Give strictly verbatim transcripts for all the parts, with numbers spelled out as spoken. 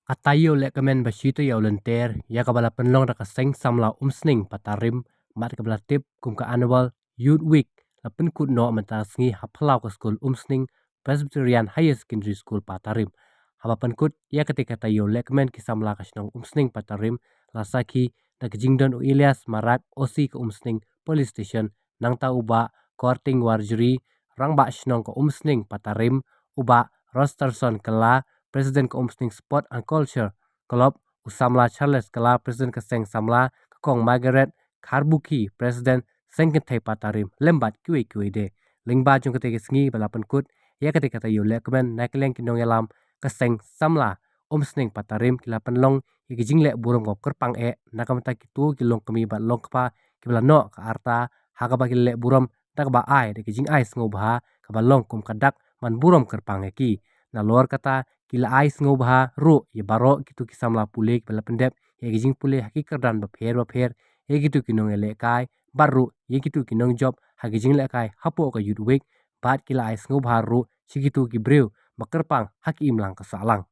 Ka taïew lehkmen ba shi taïew lynter ïa kaba la pynlong da ka Seng Samla Umsning Patarim, bad kaba la tip kum ka Annual Youth Week, la pynkut noh mynta ka sngi ha phyllaw ka skul Umsning Presbyterian Higher Secondary School Patarim. Haba pynkut ïa katei ka taïew lehkmen, ki samla ka shnong Umsning Patarim la sakhi da ka jingdon u Elias Marak, O C ka Umsning Police Station, nangta u Bah Korting Warjri, Rangbah Shnong ka Umsning Patarim, u Bah Rosterson Kala, President ka Umsning Sport and Culture Club, u samla Charles Kala, President ka Seng Samla, ka Kong Margaret Kharbukhi, President Seng Kynthei Patarim, lem bad kiwei kiwei de. Lyngba jong katei ka sngi ba la pynkut ïa katei ka taïew lehkmen, na ka liang ki nongïalam ka Seng Samla Umsning Patarim ki la pynlong ïa ki jingleh burom kaba kyrpang eh na ka bynta kito ki longkmie bad longkpa kiba la noh ka rta, ha kaba ki la leh burom da kaba ai da ki jingai sngewbha kaba long kum ka dak ban burom kyrpang ïa ki. Nalor kata, ki la ai sngewbha ruh ïa baroh kito ki samla pule kiba la pyndep ïa ki jingpule ha ki kyrdan bapher bapher, ïa kito ki nongïalehkai, bad ruh ïa kito ki nongjop ha ki jinglehkai hapoh ka Youth Week, bad ki la ai sngewbha ruh sha kito ki briew ba kyrpang ha ki imlang ka sahlang.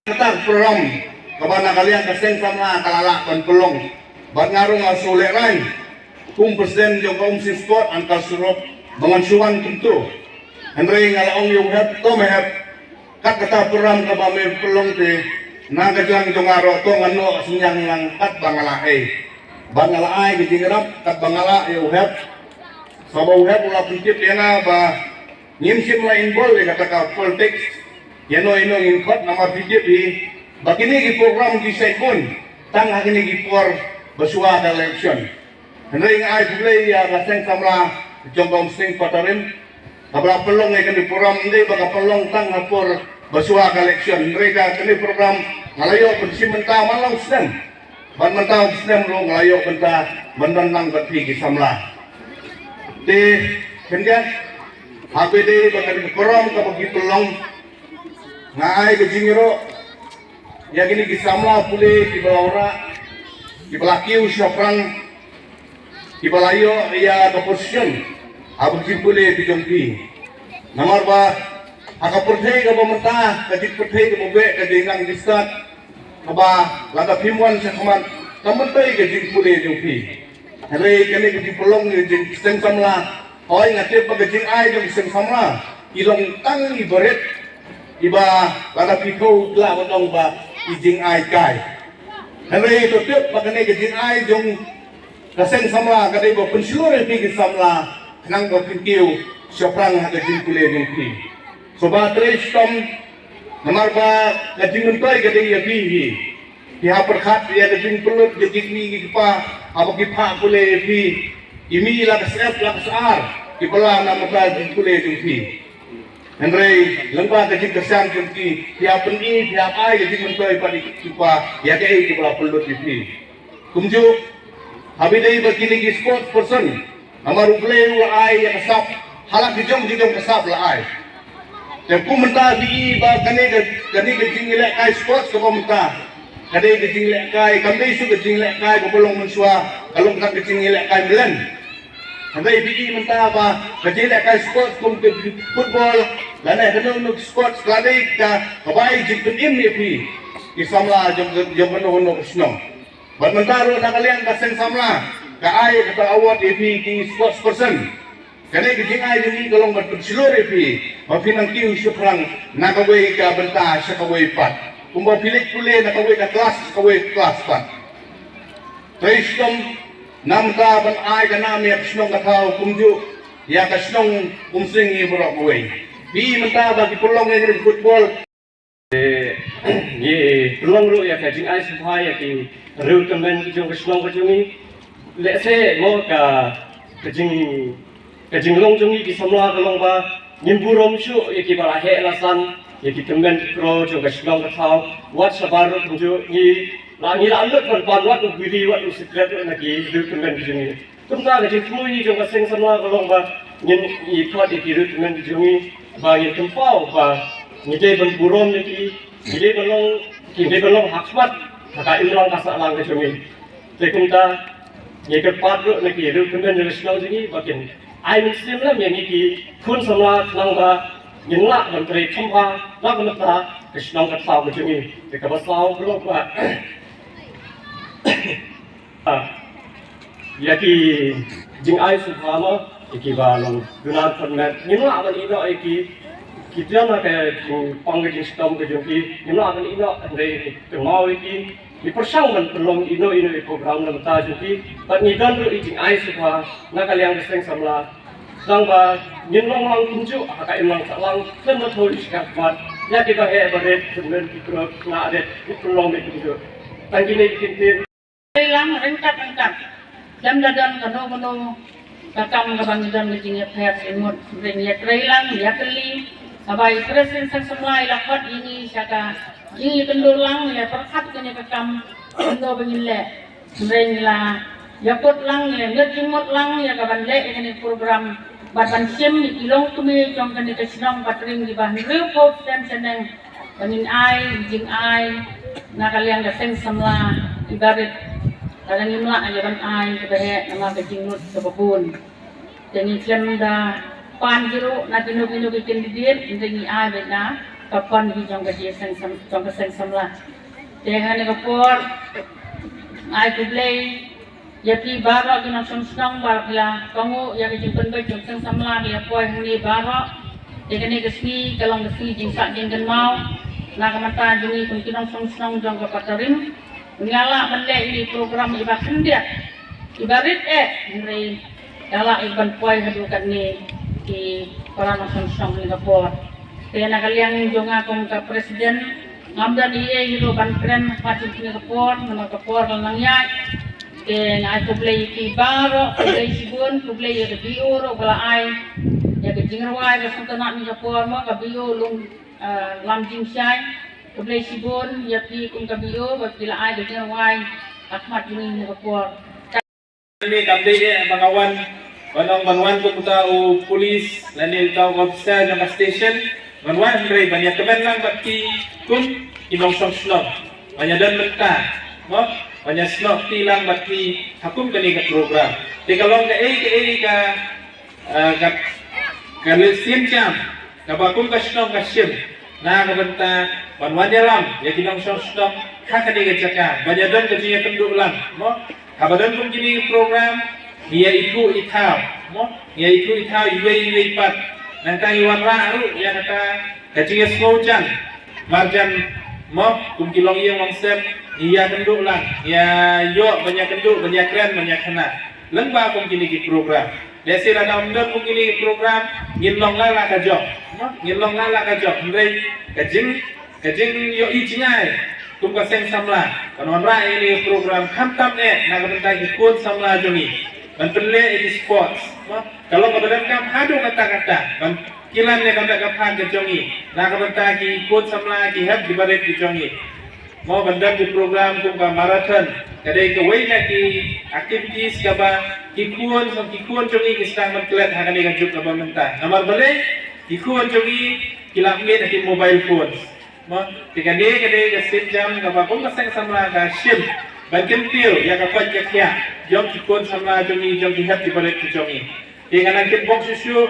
Kata ka program kaba na ka liang ka Seng Samla ka la lah ban pynlong, bad nga ruh nga shu lehrain kum President jong ka Umsning Sport and Culture Club ba ngan shu wan kumto. Hynrei nga la ong ïa u Hep, to me Hep, kat kata program kaba me pynlong te, na ka jingïalang jong nga ruh to ngan noh synñiang lang kat ba nga la ai. Bad nga la ai ka jingïarap kat ba nga la ïa u Hep. Sa ba u Hep u la pyntip ïa nga ba ngim shym la involve ïa kata ka politics, ïa no ïa no ngin khot, namar phi tip hi ba kine ki program ki shait bun tang ha kine ki por ba shuwa ka election. Hynrei nga ai khublei ïa ka Seng Samla jong ka Umsning Patarim, kaba la pynlong ïa kane program, ym dei ba ka pynlong tang ha por ba shuwa ka election. Hynrei ka kane program nga la ïoh ban shim bynta man la u snem, bad mynta u snem ruh nga la ïoh bynta ban don lang bad phi ki samla. Te khyndiat, haba dei ba kane program kaba ki pynlong, nga ai ka jingïaroh ïa kine ki samla pule kiba la wanrah, kiba la kiew shaphrang, kiba la ïoh ïa ka position ha ka jingpule ka jong phi. Namar ba ha ka pyrthei kaba mynta, ka jingpyrthei kaba beh, ka jingïalang jingstad, kaba lada phim wan shakhmat kam myntoi ka jingpule jong phi. Hynrei kane ka jingpynlong ka jong ka Seng Samla, hooid nga tip ba ka jingai jong ka Seng Samla ki long tang iba rit, iba lada phi thew lah ban ong ba i jingai kai. Hynrei to tip ba kane ka jingai jong ka Seng Samla ka dei ba pynshlur ïa phi ki samla khnang ba phin kiew shaphrang ha ka jingpule jong phi. Sngewbha trei shitom, namar ba ka jingmyntoi ka dei ïa phi hi. Phi hap pyrkhat ïa ka jingpynlut ka jingkmie ki kpa haba ki phah pule ïa phi. I mih la ka sep la ka sar, ki pynlah na ka bynta jingpule jong phi. Hynrei lyngba ka jingkyrshan jong ki, phi hap pyni, phi hap ai ka jingmyntoi bad ki kpa ïa kaei kaba la pynlut ïa phi. Kumjuh, haba dei ba kine ki sports person, namar U Blei u la ai ïa ka sap, ha la ki jong ki jong ka sap la ai. Te kum mynta phi i ba kane ka, kane ka jingïalehkai sports kaba mynta, ka dei ka jingïalehkai, kam dei shuh ka jingïalehkai kaba long mynshuwa, ka long ka jingïalehkai mlien. Hynrei phi i mynta ba ka jingïalehkai sports kum ka football, lane kano kano sports ka la dei ka, kaba ai jingpynim ïa phi ki samla jong, jong kano kano ka shnong. Bad mynta ruh na ka liang ka Seng Samla ka ai kata award ïa phi ki sports person. Kane ka jingai jong ngi ka long ban pynshlur ïa phi ba phin nang kiew shaphrang na kawei ka bynta sha kawei pat, kumba phi leit pule na kawei ka klas sha kawei ka klas pat. Trei shitom, namar ban ai ka nam ïa ka shnong ka thaw kumjuh ïa ka shnong Umsning ngi baroh kawei. Phi mynta ba ki pynlong ïa ka football. Ngi pynlong ruh ïa ka jingai sngewbha ïa ki riew tymmen ki jong ka shnong ka jong ngi. Lehse mo ka, ka jing, ka jinglong jong ngi ki samla ka long ba ngim burom shuh ïa kiba la heh la san, ïa ki tymmen ki kro jong ka shnong ka thaw. Wat shabar ruh kumjuh ngi la, ngi la lut ban pan wat u biri wat u sikret ruh na ki riew tymmen ki jong ngi. Kumta ka jingthmu jong ka Seng Samla ka long ba ngin ïa khot ïa ki riew tymmen ki jong ngi ba ngin kynmaw ba ngi dei ban burom ïa ki, ngi dei ban long, ki dei ban long ha khmat ha ka imlang ka sahlang ka jong ngi. Te kumta ngi kyrpad ruh na ki riew tymmen jong ka shnong jong ngi ba kin ai mynsiem lem ïa ngi ki khun samla khnang ba Ngin lah ban trei kham bha na ka bynta ka shnong ka thaw ka jong ngi. Te kaba saw ka long ba ïa ki jingai sngewbha mo, ïa ki ba long duna khon met, ngim lah ban ïehnoh ïa ki. Ki don ha ka jingpang ka jingshitom ka jong ki, ngim lah ban ïehnoh, hynrei kynmaw ïa ki. Ngi pyrshang ban pynlong ïehnoh ïehnoh ïa ki program na ka bynta jong ki. Bad ngi don ruh ïa ki jingai sngewbha na ka liang ka seng samla. Sdang ba ngin long lang kumjuh ha ka imlang sahlang, khlem da thoh ïa ki shikai khmat ïa ki ba heh ba rit, kynmen ki krot na rit, ngi pynlong beit kumjuh. Tang kine ki ktien. Trei lang ryngkat ryngkat. Lem da don kano kano ka kam kaba ngi don ka jingïapher jingmut, hynrei ngi ïatrei lang, ïakylli. Haba i president seng samla i la khot ïa ngi sha ka jingïakynduh lang, ïa pyrkhat kane ka kam kumno ba ngin leh. Hynrei ngi la ïakut lang, ïa ngeit jingmut lang ïa ka ban leh ïa kane ka program bad ban shim ïa ki longkmie jong kane ka shnong Patrim kiba hynriewphew snem shaneng. Ba ngin ai jingai na ka liang ka seng samla kiba rit. Lada ngim lah ïa ban ai kiba heh namar ka jinglut kaba bun. Te ngi khlem da pan ki ruh na kino kino ki candidate, hynrei ngi ai beit na ka pan ki jong ka seng sam-, jong ka seng samla. Te ha kane ka por ai khublei ïa phi baroh ki nongshong shnong ba phi la kohnguh ïa ka jingpynbeit jong seng samla, phi la poi hangne baroh. Te kane ka sngi ka long ka sngi jingsah jingkynmaw na ka bynta jong ngi kum ki nongshong shnong jong ka Patarim. Ngi la lah ban leh ïa ki program iba khyndiat, iba rit eh, hynrei la lah ïa ban poi haduh katne ki para nongshong shnong ha kane ka por. Te na ka liang jong nga kum ka president, ngam don ei ei ruh ban kren ha kane ka por, namar ka por ka la nang ïaid. Te nga ai khublei ïa phi baroh, khublei shibun, khublei ïa ka B O ruh ba la ai ïa ka jingrwai ba sngewtynnat ha kane ka por mo, ka B O Lung, ah, Lam Jingshai. Khublei shibun ïa phi kum ka B O ba phi la ai ka jingrwai ha khmat jong ngi ha kane ka por. Kane kam dei eh ba nga wan, ban ong ban wan kum uta u police lane uta u officer jong ka station, ban wan hynrei ban ïakmen lang bad phi kum ki nongshong shnong, ban ïadon bynta mo, ban ïasnoh kti lang bad phi ha kum kane ka program. Te ka long kaei kaei ka, eh, ka, ka leh sienjam kaba kum ka shnong ka shim na ka bynta ban wan ïalam ïa ki nongshong shnong ha kane ka jaka, ban ïadon ka jingïakynduh lang mo. Haba don kum kine ki program, ngi ïa ithuh ithaw mo, ngi ïa ithuh ithaw iwei iwei pat. Nangta ngi wanrah ruh ïa kata ka jingïasngewjan marjan mo, kum ki longïing longsem, ngi ïakynduh lang, ngi ïa ïoh ban ïakynduh, ban ïakren, ban ïakhynnah lyngba kum kine ki program. Lehse lada ym don kum kine ki program, ngin long la la ka jong mo, ngin long la la ka jong. Hynrei ka jing, ka jingïohi jingai kum ka seng samla ban wanrah ïa kine ki program, khamtam eh na ka bynta ki khun samla jong ngi, ban pynleh ïa ki sports mo, ka long kaba donkam haduh katta katta, ban kilan ïa ka met ka phad ka jong ngi na ka bynta ki khun samla, ki hep ki barit ki jong ngi. Mo, ban don ki program kum ka marathon, ka dei kawei na ki activities kaba ki khun, ki khun jong ngi ki sdang ban klet ha kane ka juk kaba mynta. Namar balei? Ki khun jong ngi ki lap miet ha ki mobile phones. Mo, te kane ka dei ka sienjam kaba kum ka seng samla ka shim ban kyntiew ïa ka koit ka khiah jong ki khun samla jong ngi, jong ki hep ki barit ki jong ngi. Te nga nang kynbok shuh shuh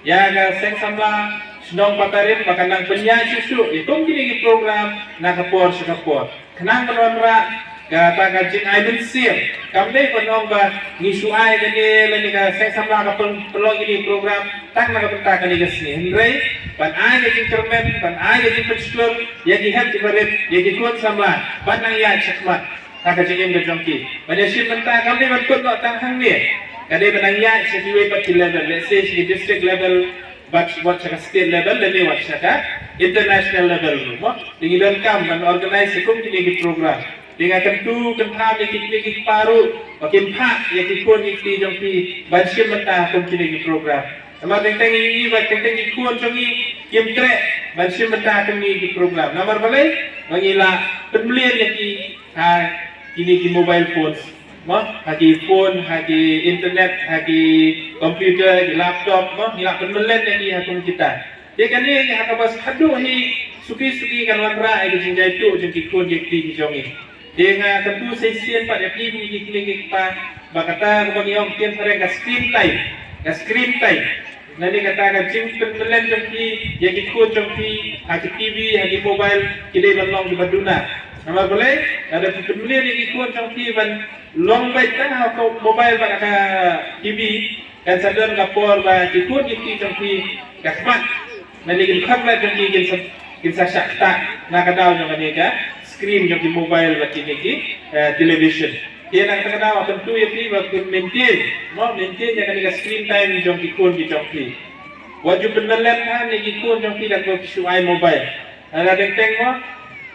ïa ka seng samla shnong Patarim ba kan nang pynïaid shuh shuh ïa kum kine ki program na ka por sha ka por, khnang ban wanrah kata ka jingai mynsiem. Kam dei ban ong ba ngi shu ai kane lane ka seng samla ka pyn-, pynlong kine ki program tang na ka bynta kane ka sngi, hynrei ban ai ka jingkyrmen, ban ai ka jingpynshlur ïa ki hep ki barit, ïa ki khun samla ban nang ïaid shakhmat ha ka jingim ka jong ki. Ban ïashim bynta kam dei ban kut noh tang hangne, ka dei ban nang ïaid sha kiwei pat ki level, let's say sha ki district level, bad wat sha ka state level, lane wat sha ka international level ruh mo. Te ngi donkam ban organize kum kine ki program. Te nga kyntu kynpham ïa ki kmie ki kpa ruh ba kin phah ïa ki khun ki kti jong phi ban shim bynta kum kine ki program. Namar teng teng ngi ïohi ba teng teng ki khun jong ngi kim treh ban shim bynta kum kine ki program. Namar balei? Ba ngi la pynmlien ïa ki ha kine ki mobile phones mo, ha ki phone, ha ki internet, ha ki computer, ki laptop mo, ngi la pynmlien ïa ki ha kum kita. Te kane ha kaba haduh hi suki suki kan wanrah ïa ka jingjaituh jong ki khun ki kti ki jong ngi. Te nga kyntu shisien pat ïa phi ki kmie ki kpa ba kata kaba ngi ong ktien phareng ka screen time, ka screen time. Nangne kata ka jingpynmlien jong phi ïa ki khun jong phi ha ki T V, ha ki mobile, ki dei ban long kiba duna. Namar balei? Lada phi pynmlien ïa ki khun jong phi ban long beit tang ha ka mobile bad ha ka T V, kan sa don ka por ba ki khun ki kti jong phi ka khmat. Nangne ki dkhot met jong ki kin sa, kin sa shah ktah na ka daw jong kane ka screen jong ki mobile bad kine ki, eh, television. Te na kata ka daw kyntu ïa phi ba phin maintain, mo, maintain ïa kane ka screen time jong ki khun ki jong phi. Wat ju pynmlien hangne ki khun jong phi da kaba phi shu ai mobile. Lada teng teng, mo,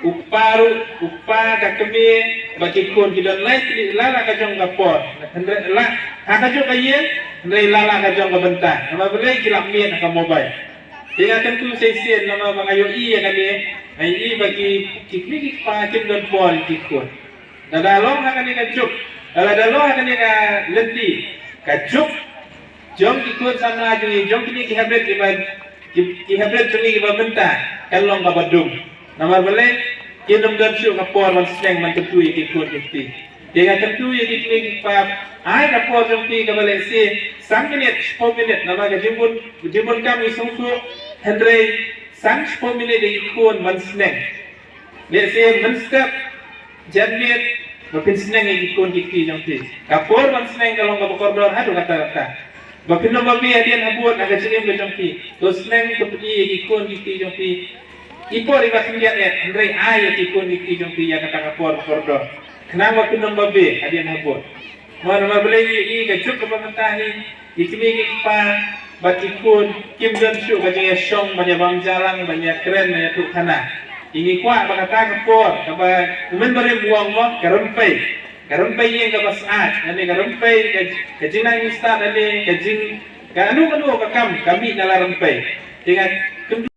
u kpa ruh, u kpa, ka kmie bad ki khun ki don lai tylli la la ka jong ka por. Hynrei la ha kajuh ka ïing, hynrei la la ka jong ka bynta. Namar balei? Ki lap miet ha ka mobile. Te nga kyntu shisien namar ba nga ïohi ïa kane, nga ïohi ba ki, ki kmie ki kpa kim don por ïa ki khun. Lada long ha kane ka juk, lada long ha kane ka lynti, ka juk jong ki khun samla jong ngi, jong kine ki habit kiba, ki, ki habit jong ngi kiba mynta, kan long kaba dum. Namar balei? Kin ym don shuh ka por ban sneng ban kyntu ïa ki khun ki kti. Te nga kyntu ïa ki kmie ki kpa, ai ka por jong phi kaba lehse san minit, shiphew minit, namar ka jingbun, jingbun kam ngi sngewthuh, hynrei san shiphew minit ïa ki khun ban sneng. Lehse mynstep janmiet ba phin sneng ïa ki khun ki kti jong phi. Ka por ban sneng ka long kaba kordor haduh katta katta. Ba phin ym babe hadien habud ha ka jingim ka jong phi, to sneng to pyni ïa ki khun ki kti jong phi. I por iba khyndiat eh, hynrei ai ïa ki khun ki kti jong phi ïa kata ka por ba kordor, khnang ba phin ym babe hadien habud. Mo, namar balei? Ïa, ïa ka juk kaba mynta hi, ki kmie ki kpa bad ki khun kim don shuh ka jingïashong ban ïa bam jalang, ban ïakren, ban ïathuh khana. Ïa, ngi kwah ba kata ka por kaba u myn barim u ong, mo, ka rympei, ka rympei ïing kaba syaid, lane ka rympei ka, ka jingnang jingstad, lane ka jing, kano kano ka kam ka mih na la rympei. Te nga kyntu